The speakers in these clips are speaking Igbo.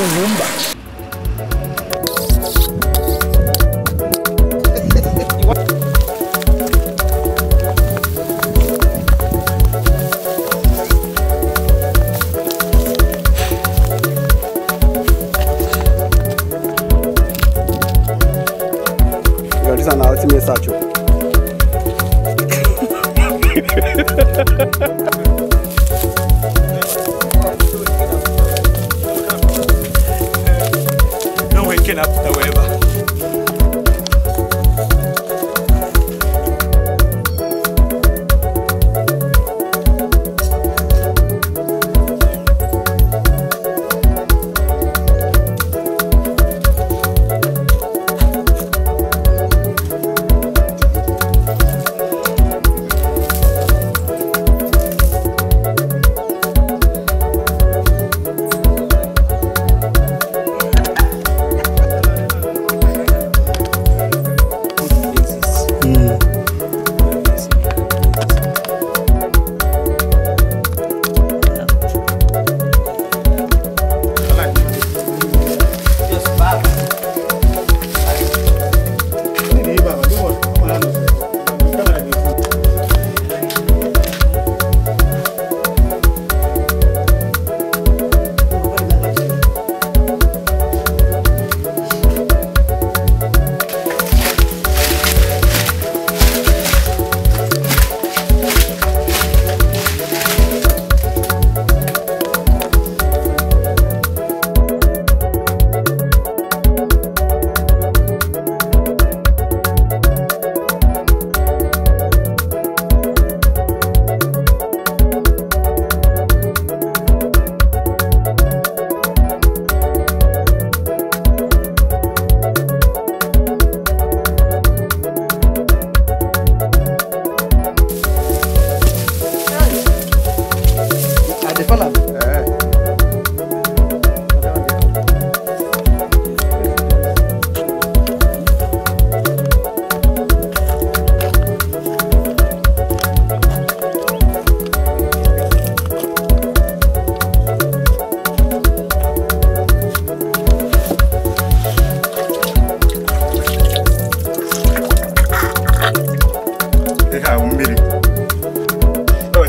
Ugwumba. This is an ultimate search. No waking up the weather.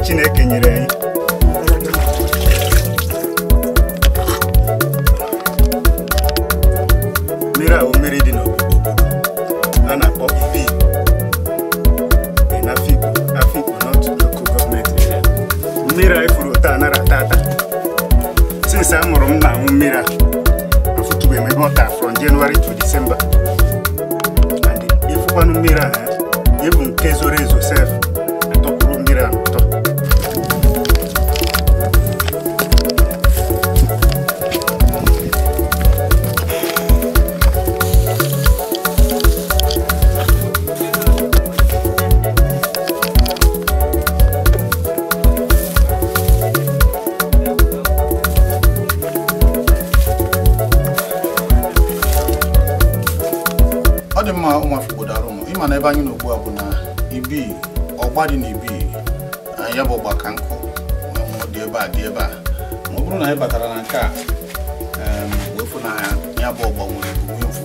Chineke nyere anyị. Mmiri a bụ mmiri dị n'obodo a na-akpọ Ibi dị n'Afikpo, Afikpo North Local Government Area. Mmiri a ifuru taa nara ata ata. Since a mụrụ m na-aṅụ mmiri a, afụtụbeghị m ebe ọ taa from January to December. And ịfụkwanụ mmiri a, ịbụ nke zoro ezo sef, atọpụrụ mmiri a n'ụtọ. Ọ dị mma ụmụ Afikpo dara ụmụ ịma na ebe anyị nọ ugbu a bụ na Ibi, ọgba dị na Ibi, ya bụ ọgba ka nkụ dị ebe a dị ebe a. Ma ọ bụrụ na anyị batara na nke a wee fụ na ya bụ ọgba nwere ebu nwee mfu,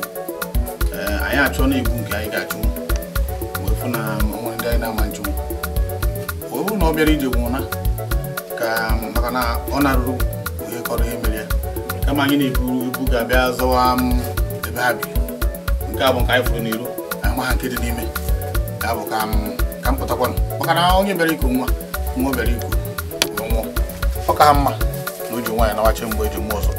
anyị achọ na ibu nke anyị ga-achụ wee fụ na onwere ndị anyị na-ama nchụ. Ọ bụrụ na ọ bịara ije nwụna ka maka na ọ narụrụ ihe kọrọ ihe mere ya, kama anyị na-eburu ibu ga-abịa zọwa ebe ha bi. Nke a bụ nke anyị fụrụ n'iru, anyị ma ha nke dị n'ime. Ya bụ ka m pụtakwanụ maka na onye bịara iku nwa nwa bịara iku nwụọ, ọ ka mma na o ji nwaanyị nawachi mgbe eji mụọ ọzọ.